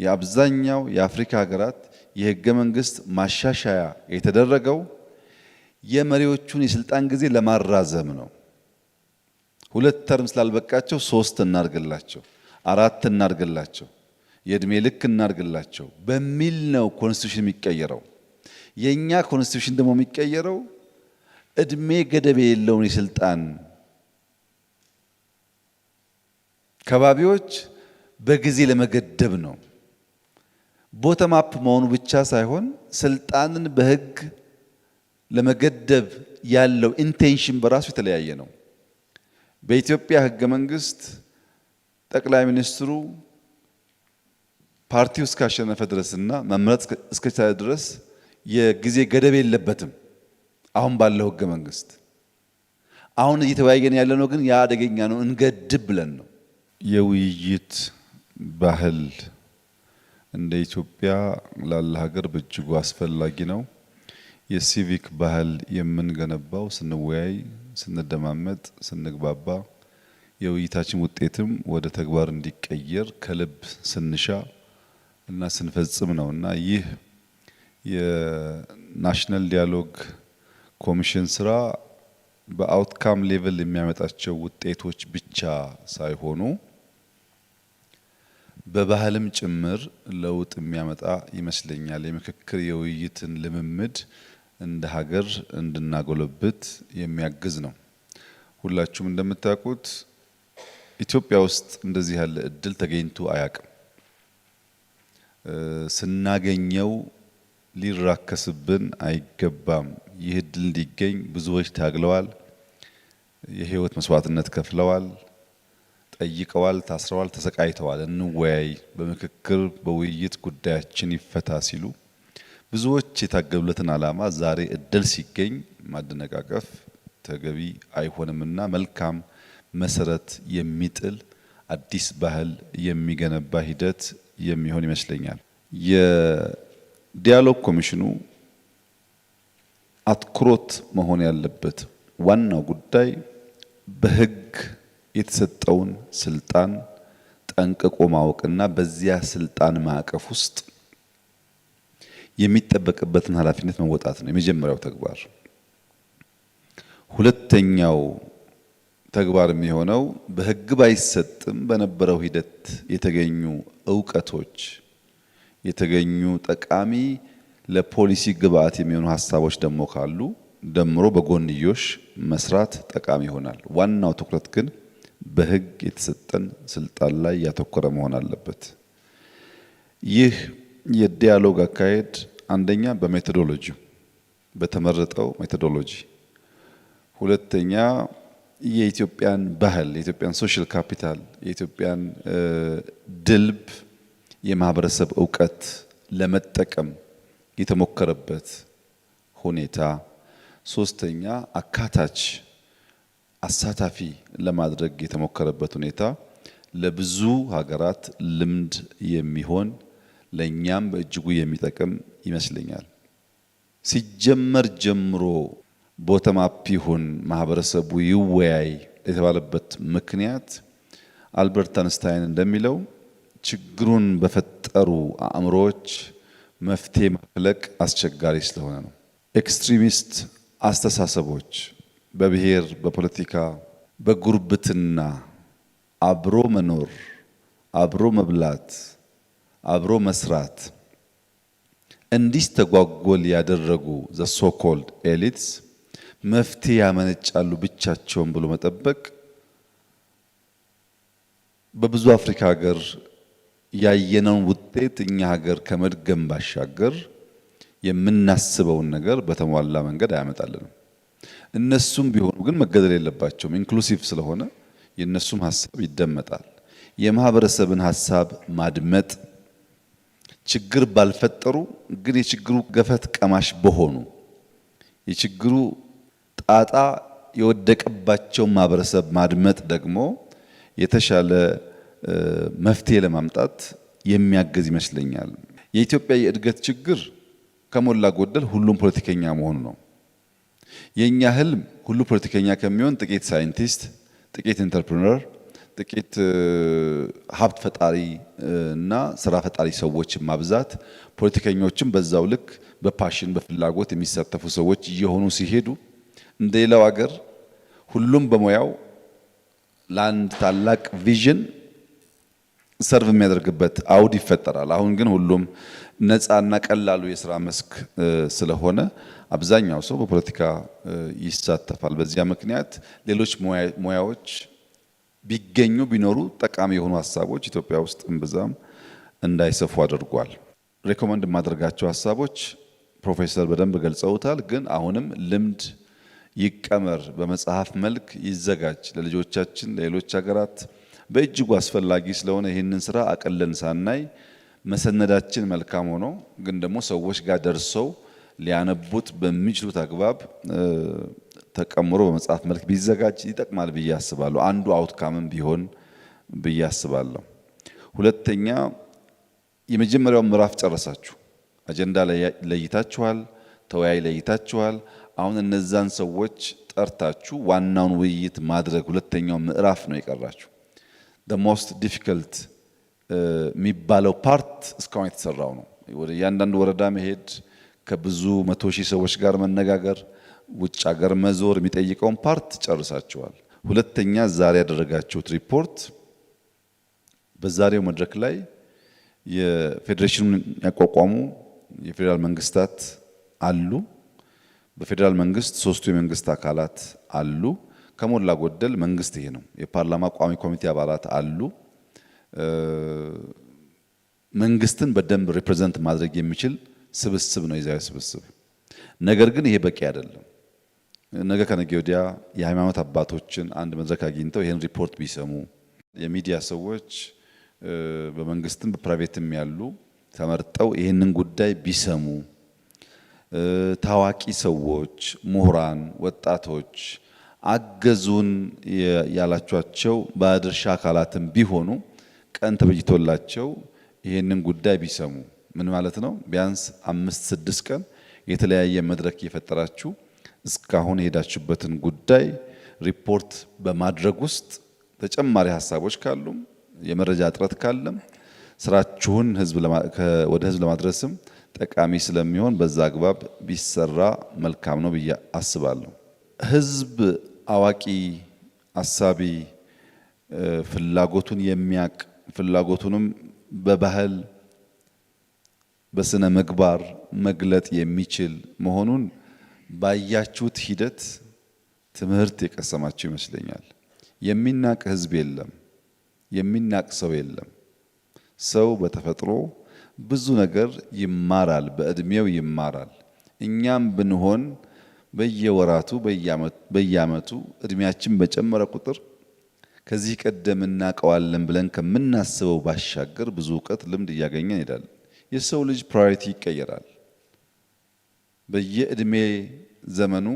የአብዛኛው የአፍሪካ ሀገራት የህገ መንግስት ማሻሻያ የተደረገው የመሪዎቹን የስልጣን ጊዜ ለማራዘም ነው። ሁለት term ስላልበቃቸው ሶስት እናርግላቸው፣ አራት እናርግላቸው፣ የእድሜ ልክ እናርግላቸው በሚል ነው constitution የሚቀየረው። የእኛ constitution ደግሞ የሚቀየረው እድሜ ገደብ የሌለውን የስልጣን ከባቢዎች በጊዜ ለመገደብ ነው። Bottom up መሆኑ ብቻ ሳይሆን ስልጣንን በህግ ለመገደብ ያለው intention በራሱ የተለያየ ነው። በኢትዮጵያ ህገ መንግስት ጠቅላይ ሚኒስትሩ ፓርቲው እስካሸነፈ ድረስና መምረጥ እስከቻለ ድረስ የጊዜ ገደብ የለበትም። አሁን ባለው ህገ መንግስት አሁን እየተወያየን ያለነው ግን ያ አደገኛ ነው እንገድብ ብለን ነው። የውይይት ባህል እንደ ኢትዮጵያ ላለ ሀገር በእጅጉ አስፈላጊ ነው። የሲቪክ ባህል የምንገነባው ስንወያይ፣ ስንደማመጥ፣ ስንግባባ የውይይታችን ውጤትም ወደ ተግባር እንዲቀየር ከልብ ስንሻ እና ስንፈጽም ነው እና ይህ የ national dialogue ኮሚሽን ስራ በ outcome level የሚያመጣቸው ውጤቶች ብቻ ሳይሆኑ በባህልም ጭምር ለውጥ የሚያመጣ ይመስለኛል። የምክክር የውይይትን ልምምድ እንደ ሀገር እንድናጎለብት የሚያግዝ ነው። ሁላችሁም እንደምታውቁት ኢትዮጵያ ውስጥ እንደዚህ ያለ እድል ተገኝቶ አያውቅም። ስናገኘው ሊራከስብን አይገባም። ይህ እድል እንዲገኝ ብዙዎች ታግለዋል። የህይወት መስዋዕትነት ከፍለዋል፣ ጠይቀዋል፣ ታስረዋል፣ ተሰቃይተዋል። እንወያይ፣ በምክክር በውይይት ጉዳያችን ይፈታ ሲሉ ብዙዎች የታገሉለትን ዓላማ ዛሬ እድል ሲገኝ ማደነቃቀፍ ተገቢ አይሆንምና መልካም መሰረት የሚጥል አዲስ ባህል የሚገነባ ሂደት የሚሆን ይመስለኛል። የ dialogue ኮሚሽኑ አትኩሮት መሆን ያለበት ዋናው ጉዳይ በሕግ የተሰጠውን ስልጣን ጠንቅቆ ማወቅና በዚያ ስልጣን ማዕቀፍ ውስጥ የሚጠበቅበትን ኃላፊነት መወጣት ነው የመጀመሪያው ተግባር። ሁለተኛው ተግባር የሚሆነው በሕግ ባይሰጥም በነበረው ሂደት የተገኙ እውቀቶች፣ የተገኙ ጠቃሚ ለፖሊሲ ግብዓት የሚሆኑ ሀሳቦች ደግሞ ካሉ ደምሮ በጎንዮሽ መስራት ጠቃሚ ይሆናል። ዋናው ትኩረት ግን በሕግ የተሰጠን ስልጣን ላይ ያተኮረ መሆን አለበት። ይህ የ dialogue አካሄድ አንደኛ በ methodology በተመረጠው methodology፣ ሁለተኛ የኢትዮጵያን ባህል፣ የኢትዮጵያን social capital፣ የኢትዮጵያን ድልብ የማህበረሰብ እውቀት ለመጠቀም የተሞከረበት ሁኔታ፣ ሶስተኛ አካታች አሳታፊ ለማድረግ የተሞከረበት ሁኔታ ለብዙ ሀገራት ልምድ የሚሆን ለእኛም በእጅጉ የሚጠቅም ይመስለኛል። ሲጀመር ጀምሮ bottom up ይሁን፣ ማህበረሰቡ ይወያይ የተባለበት ምክንያት አልበርት አንስታይን እንደሚለው ችግሩን በፈጠሩ አእምሮዎች መፍትሄ ማፍለቅ አስቸጋሪ ስለሆነ ነው። Extremist አስተሳሰቦች በብሔር፣ በፖለቲካ፣ በጉርብትና አብሮ መኖር፣ አብሮ መብላት፣ አብሮ መስራት እንዲስተጓጎል ያደረጉ the so called elites መፍትሄ ያመነጫሉ ብቻቸውን ብሎ መጠበቅ በብዙ አፍሪካ ሀገር ያየነውን ውጤት እኛ ሀገር ከመድገም ባሻገር የምናስበውን ነገር በተሟላ መንገድ አያመጣልንም። እነሱም ቢሆኑ ግን መገደል የለባቸውም። Inclusive ስለሆነ የእነሱም ሀሳብ ይደመጣል። የማህበረሰብን ሀሳብ ማድመጥ ችግር ባልፈጠሩ ግን የችግሩ ገፈት ቀማሽ በሆኑ፣ የችግሩ ጣጣ የወደቀባቸውን ማህበረሰብ ማድመጥ ደግሞ የተሻለ መፍትሄ ለማምጣት የሚያግዝ ይመስለኛል። የኢትዮጵያ የእድገት ችግር ከሞላ ጎደል ሁሉም ፖለቲከኛ መሆኑ ነው። የኛ ህልም ሁሉ ፖለቲከኛ ከሚሆን ጥቂት ሳይንቲስት፣ ጥቂት entrepreneur፣ ጥቂት ሀብት ፈጣሪ እና ስራ ፈጣሪ ሰዎች ማብዛት፣ ፖለቲከኞችም በዛው ልክ በ passion፣ በፍላጎት የሚሳተፉ ሰዎች እየሆኑ ሲሄዱ፣ እንደ ሌላው ሀገር ሁሉም በሙያው ለአንድ ታላቅ vision serve የሚያደርግበት አውድ ይፈጠራል። አሁን ግን ሁሉም ነፃና ቀላሉ የስራ መስክ ስለሆነ አብዛኛው ሰው በፖለቲካ ይሳተፋል። በዚያ ምክንያት ሌሎች ሙያዎች ቢገኙ፣ ቢኖሩ ጠቃሚ የሆኑ ሀሳቦች ኢትዮጵያ ውስጥ እምብዛም እንዳይሰፉ አድርጓል። Recommend የማደርጋቸው ሀሳቦች ፕሮፌሰር በደንብ ገልጸውታል። ግን አሁንም ልምድ ይቀመር፣ በመጽሐፍ መልክ ይዘጋጅ፣ ለልጆቻችን፣ ለሌሎች ሀገራት በእጅጉ አስፈላጊ ስለሆነ ይህንን ስራ አቅለን ሳናይ መሰነዳችን መልካም ሆኖ ግን ደግሞ ሰዎች ጋር ደርሰው ሊያነቡት በሚችሉት አግባብ ተቀምሮ በመጽሐፍ መልክ ቢዘጋጅ ይጠቅማል ብዬ አስባለሁ። አንዱ outcome ም ቢሆን ብዬ አስባለሁ። ሁለተኛ፣ የመጀመሪያውን ምዕራፍ ጨረሳችሁ፣ አጀንዳ ለይታችኋል፣ ተወያይ ለይታችኋል። አሁን እነዛን ሰዎች ጠርታችሁ ዋናውን ውይይት ማድረግ ሁለተኛው ምዕራፍ ነው የቀራችሁ። The most difficult የሚባለው part እስካሁን የተሰራው ነው። ወደ እያንዳንዱ ወረዳ መሄድ፣ ከብዙ መቶ ሺህ ሰዎች ጋር መነጋገር፣ ውጭ ሀገር መዞር የሚጠይቀውን part ጨርሳችኋል። ሁለተኛ፣ ዛሬ ያደረጋችሁት ሪፖርት በዛሬው መድረክ ላይ የፌዴሬሽኑን ያቋቋሙ የፌዴራል መንግስታት አሉ። በፌዴራል መንግስት ሶስቱ የመንግስት አካላት አሉ። ከሞላ ጎደል መንግስት ይሄ ነው። የፓርላማ ቋሚ ኮሚቴ አባላት አሉ። መንግስትን በደንብ represent ማድረግ የሚችል ስብስብ ነው የዛሬው ስብስብ። ነገር ግን ይሄ በቂ አይደለም። ነገ ከነገ ወዲያ የሃይማኖት አባቶችን አንድ መድረክ አግኝተው ይህን ሪፖርት ቢሰሙ፣ የሚዲያ ሰዎች በመንግስትም በ private ም ያሉ ተመርጠው ይህንን ጉዳይ ቢሰሙ፣ ታዋቂ ሰዎች፣ ምሁራን፣ ወጣቶች፣ አገዙን ያላቿቸው ባለድርሻ አካላትም ቢሆኑ ቀን ተበጅቶላቸው ይህንን ጉዳይ ቢሰሙ ምን ማለት ነው? ቢያንስ 5፣ 6 ቀን የተለያየ መድረክ እየፈጠራችሁ እስካሁን የሄዳችሁበትን ጉዳይ ሪፖርት በማድረግ ውስጥ ተጨማሪ ሀሳቦች ካሉም፣ የመረጃ እጥረት ካለም ስራችሁን ወደ ህዝብ ለማድረስም ጠቃሚ ስለሚሆን በዛ አግባብ ቢሰራ መልካም ነው ብዬ አስባለሁ። ህዝብ አዋቂ፣ አሳቢ፣ ፍላጎቱን የሚያቅ፣ ፍላጎቱንም በባህል፣ በስነ ምግባር መግለጥ የሚችል መሆኑን ባያችሁት ሂደት ትምህርት የቀሰማችሁ ይመስለኛል። የሚናቅ ህዝብ የለም፣ የሚናቅ ሰው የለም። ሰው በተፈጥሮ ብዙ ነገር ይማራል፣ በእድሜው ይማራል። እኛም ብንሆን በየወራቱ፣ በየአመቱ እድሜያችን በጨመረ ቁጥር ከዚህ ቀደም እናውቀዋለን ብለን ከምናስበው ባሻገር ብዙ እውቀት፣ ልምድ እያገኘን እንሄዳለን። የሰው ልጅ priority ይቀየራል። በየእድሜ ዘመኑ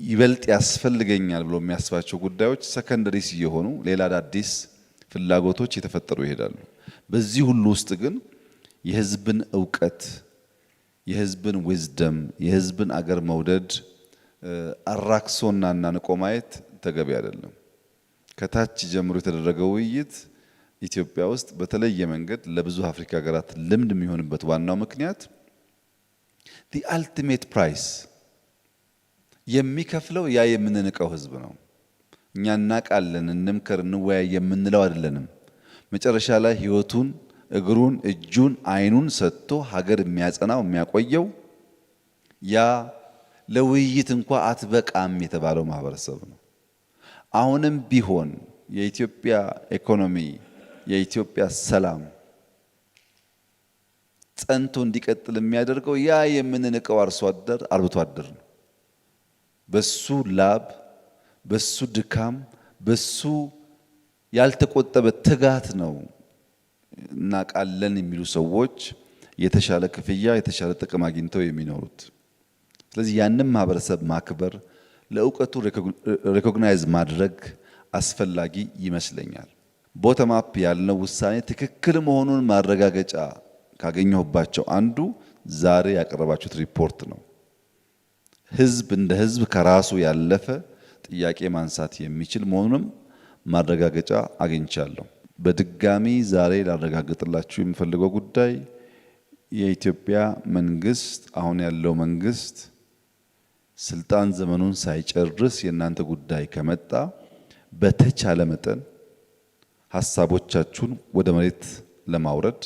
ይበልጥ ያስፈልገኛል ብሎ የሚያስባቸው ጉዳዮች secondaries እየሆኑ ሌላ አዳዲስ ፍላጎቶች እየተፈጠሩ ይሄዳሉ። በዚህ ሁሉ ውስጥ ግን የህዝብን እውቀት፣ የህዝብን wisdom፣ የህዝብን አገር መውደድ አራክሶና አናንቆ ማየት ተገቢ አይደለም። ከታች ጀምሮ የተደረገው ውይይት ኢትዮጵያ ውስጥ በተለየ መንገድ ለብዙ አፍሪካ ሀገራት ልምድ የሚሆንበት ዋናው ምክንያት the ultimate price የሚከፍለው ያ የምንንቀው ህዝብ ነው። እኛ እናውቃለን፣ እንምከር፣ እንወያይ የምንለው አይደለንም። መጨረሻ ላይ ህይወቱን፣ እግሩን፣ እጁን፣ አይኑን ሰጥቶ ሀገር የሚያጸናው፣ የሚያቆየው ያ ለውይይት እንኳ አትበቃም የተባለው ማህበረሰብ ነው። አሁንም ቢሆን የኢትዮጵያ ኢኮኖሚ፣ የኢትዮጵያ ሰላም ጸንቶ እንዲቀጥል የሚያደርገው ያ የምንንቀው አርሶ አደር፣ አርብቶ አደር ነው። በሱ ላብ፣ በሱ ድካም፣ በሱ ያልተቆጠበ ትጋት ነው እናውቃለን የሚሉ ሰዎች የተሻለ ክፍያ፣ የተሻለ ጥቅም አግኝተው የሚኖሩት። ስለዚህ ያንን ማህበረሰብ ማክበር፣ ለእውቀቱ recognize ማድረግ አስፈላጊ ይመስለኛል። Bottom up ያልነው ውሳኔ ትክክል መሆኑን ማረጋገጫ ካገኘሁባቸው አንዱ ዛሬ ያቀረባችሁት ሪፖርት ነው። ህዝብ እንደ ህዝብ ከራሱ ያለፈ ጥያቄ ማንሳት የሚችል መሆኑንም ማረጋገጫ አግኝቻለሁ። በድጋሚ ዛሬ ላረጋግጥላችሁ የምፈልገው ጉዳይ የኢትዮጵያ መንግስት፣ አሁን ያለው መንግስት ስልጣን ዘመኑን ሳይጨርስ የእናንተ ጉዳይ ከመጣ በተቻለ መጠን ሀሳቦቻችሁን ወደ መሬት ለማውረድ፣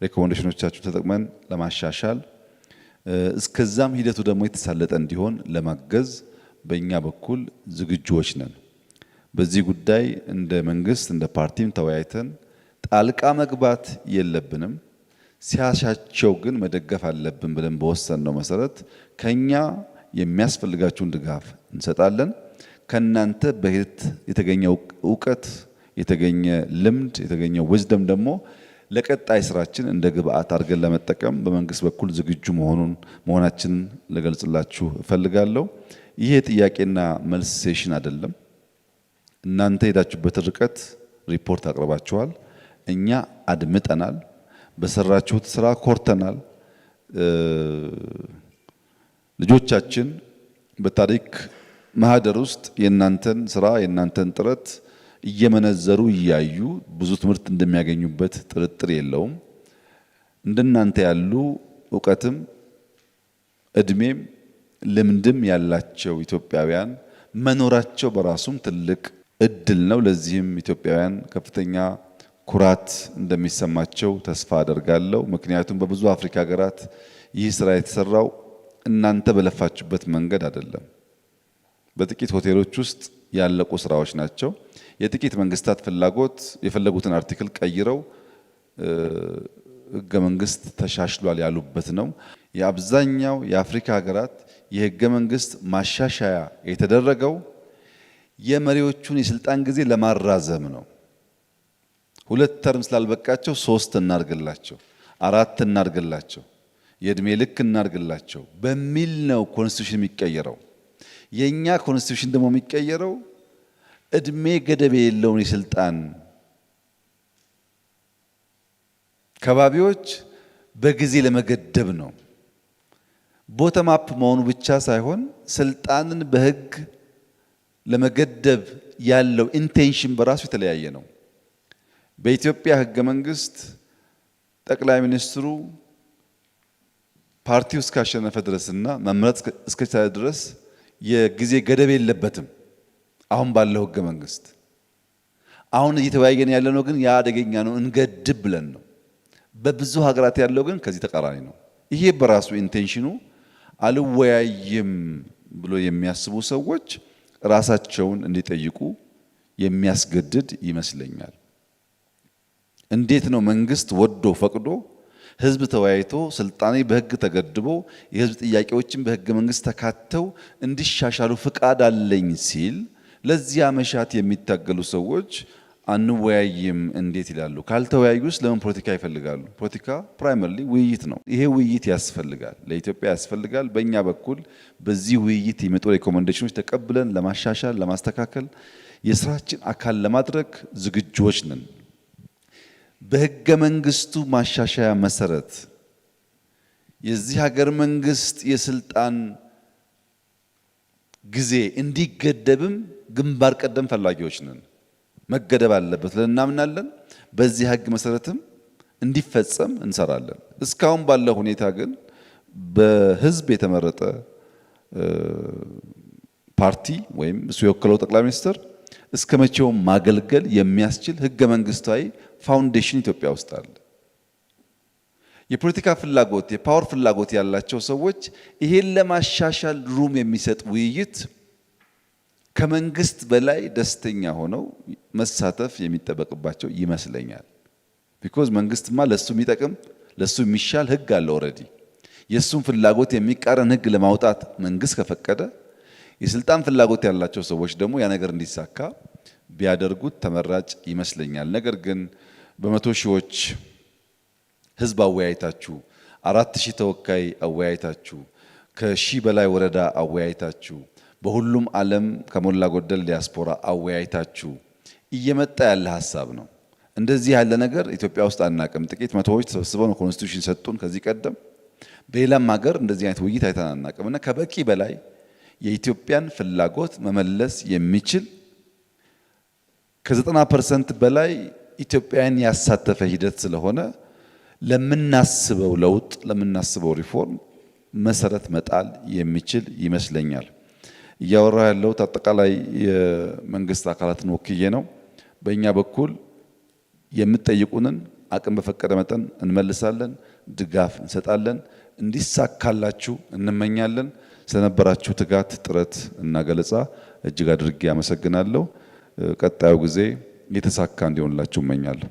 recommendation ኦቻችሁን ተጠቅመን ለማሻሻል፣ እስከዛም ሂደቱ ደግሞ የተሳለጠ እንዲሆን ለማገዝ በእኛ በኩል ዝግጁዎች ነን። በዚህ ጉዳይ እንደ መንግስት እንደ ፓርቲም ተወያይተን ጣልቃ መግባት የለብንም፣ ሲያሻቸው ግን መደገፍ አለብን ብለን በወሰንነው መሰረት ከኛ የሚያስፈልጋችሁን ድጋፍ እንሰጣለን። ከናንተ በሂደት የተገኘ እውቀት፣ የተገኘ ልምድ፣ የተገኘ wisdom ደግሞ ለቀጣይ ስራችን እንደ ግብአት አድርገን ለመጠቀም በመንግስት በኩል ዝግጁ መሆናችንን ልገልጽላችሁ እፈልጋለሁ። ይህ የጥያቄና መልስ session አይደለም። እናንተ የሄዳችሁበትን ርቀት ሪፖርት አቅርባችኋል። እኛ አድምጠናል። በሰራችሁት ስራ ኮርተናል። ልጆቻችን በታሪክ ማህደር ውስጥ የእናንተን ስራ፣ የእናንተን ጥረት እየመነዘሩ እያዩ ብዙ ትምህርት እንደሚያገኙበት ጥርጥር የለውም። እንደናንተ ያሉ እውቀትም እድሜም ልምድም ያላቸው ኢትዮጵያውያን መኖራቸው በራሱም ትልቅ እድል ነው። ለዚህም ኢትዮጵያውያን ከፍተኛ ኩራት እንደሚሰማቸው ተስፋ አደርጋለሁ። ምክንያቱም በብዙ አፍሪካ ሀገራት ይህ ስራ የተሰራው እናንተ በለፋችሁበት መንገድ አይደለም። በጥቂት ሆቴሎች ውስጥ ያለቁ ስራዎች ናቸው። የጥቂት መንግስታት ፍላጎት የፈለጉትን article ቀይረው ህገ መንግስት ተሻሽሏል ያሉበት ነው። የአብዛኛው የአፍሪካ ሀገራት የህገ መንግስት ማሻሻያ የተደረገው የመሪዎቹን የስልጣን ጊዜ ለማራዘም ነው። ሁለት term ስላልበቃቸው ሶስት እናርግላቸው፣ አራት እናርግላቸው፣ የእድሜ ልክ እናርግላቸው በሚል ነው constitution የሚቀየረው። የኛ constitution ደግሞ የሚቀየረው እድሜ ገደብ የሌለውን የስልጣን ከባቢዎች በጊዜ ለመገደብ ነው። Bottom up መሆኑ ብቻ ሳይሆን ስልጣንን በህግ ለመገደብ ያለው intention በራሱ የተለያየ ነው። በኢትዮጵያ ህገ መንግስት ጠቅላይ ሚኒስትሩ ፓርቲው እስካሸነፈ ድረስና መምረጥ እስከቻለ ድረስ የጊዜ ገደብ የለበትም። አሁን ባለው ህገ መንግስት አሁን እየተወያየን ያለነው ግን ያ አደገኛ ነው እንገድብ ብለን ነው። በብዙ ሀገራት ያለው ግን ከዚህ ተቃራኒ ነው። ይሄ በራሱ intention ኑ አልወያይም ብሎ የሚያስቡ ሰዎች ራሳቸውን እንዲጠይቁ የሚያስገድድ ይመስለኛል። እንዴት ነው መንግስት ወዶ ፈቅዶ ህዝብ ተወያይቶ ስልጣኔ በህግ ተገድቦ የህዝብ ጥያቄዎችን በህገ መንግስት ተካተው እንዲሻሻሉ ፍቃድ አለኝ ሲል ለዚያ መሻት የሚታገሉ ሰዎች አንወያይም እንዴት ይላሉ? ካልተወያዩስ ለምን ፖለቲካ ይፈልጋሉ? ፖለቲካ primarily ውይይት ነው። ይሄ ውይይት ያስፈልጋል፣ ለኢትዮጵያ ያስፈልጋል። በእኛ በኩል በዚህ ውይይት የሚመጡ recommendation ኦች ተቀብለን ለማሻሻል፣ ለማስተካከል፣ የስራችን አካል ለማድረግ ዝግጁዎች ነን። በህገ መንግስቱ ማሻሻያ መሰረት የዚህ ሀገር መንግስት የስልጣን ጊዜ እንዲገደብም ግንባር ቀደም ፈላጊዎች ነን። መገደብ አለበት ብለን እናምናለን። በዚህ ህግ መሰረትም እንዲፈጸም እንሰራለን። እስካሁን ባለው ሁኔታ ግን በህዝብ የተመረጠ ፓርቲ ወይም እሱ የወከለው ጠቅላይ ሚኒስትር እስከ መቼውም ማገልገል የሚያስችል ህገ መንግስታዊ foundation ኢትዮጵያ ውስጥ አለ። የፖለቲካ ፍላጎት፣ የ power ፍላጎት ያላቸው ሰዎች ይሄን ለማሻሻል room የሚሰጥ ውይይት ከመንግስት በላይ ደስተኛ ሆነው መሳተፍ የሚጠበቅባቸው ይመስለኛል። Because መንግስትማ ለሱ የሚጠቅም ለሱ የሚሻል ህግ አለ already። የእሱን ፍላጎት የሚቃረን ህግ ለማውጣት መንግስት ከፈቀደ የስልጣን ፍላጎት ያላቸው ሰዎች ደግሞ ያ ነገር እንዲሳካ ቢያደርጉት ተመራጭ ይመስለኛል። ነገር ግን በመቶ ሺዎች ህዝብ አወያይታችሁ፣ 4,000 ተወካይ አወያይታችሁ፣ ከ1,000 በላይ ወረዳ አወያይታችሁ፣ በሁሉም ዓለም ከሞላ ጎደል ዲያስፖራ አወያይታችሁ እየመጣ ያለ ሀሳብ ነው። እንደዚህ ያለ ነገር ኢትዮጵያ ውስጥ አናቅም። ጥቂት መቶዎች ተሰብስበው ነው constitution ሰጡን ከዚህ ቀደም። በሌላም ሀገር እንደዚህ አይነት ውይይት አይተን አናቅም እና ከበቂ በላይ የኢትዮጵያን ፍላጎት መመለስ የሚችል ከ90% በላይ ኢትዮጵያን ያሳተፈ ሂደት ስለሆነ ለምናስበው ለውጥ፣ ለምናስበው ሪፎርም መሰረት መጣል የሚችል ይመስለኛል። እያወራ ያለሁት አጠቃላይ የመንግስት አካላትን ወክዬ ነው። በእኛ በኩል የምትጠይቁንን አቅም በፈቀደ መጠን እንመልሳለን፣ ድጋፍ እንሰጣለን። እንዲሳካላችሁ እንመኛለን። ስለነበራችሁ ትጋት፣ ጥረት እና ገለጻ እጅግ አድርጌ አመሰግናለሁ። ቀጣዩ ጊዜ የተሳካ እንዲሆንላችሁ እመኛለሁ።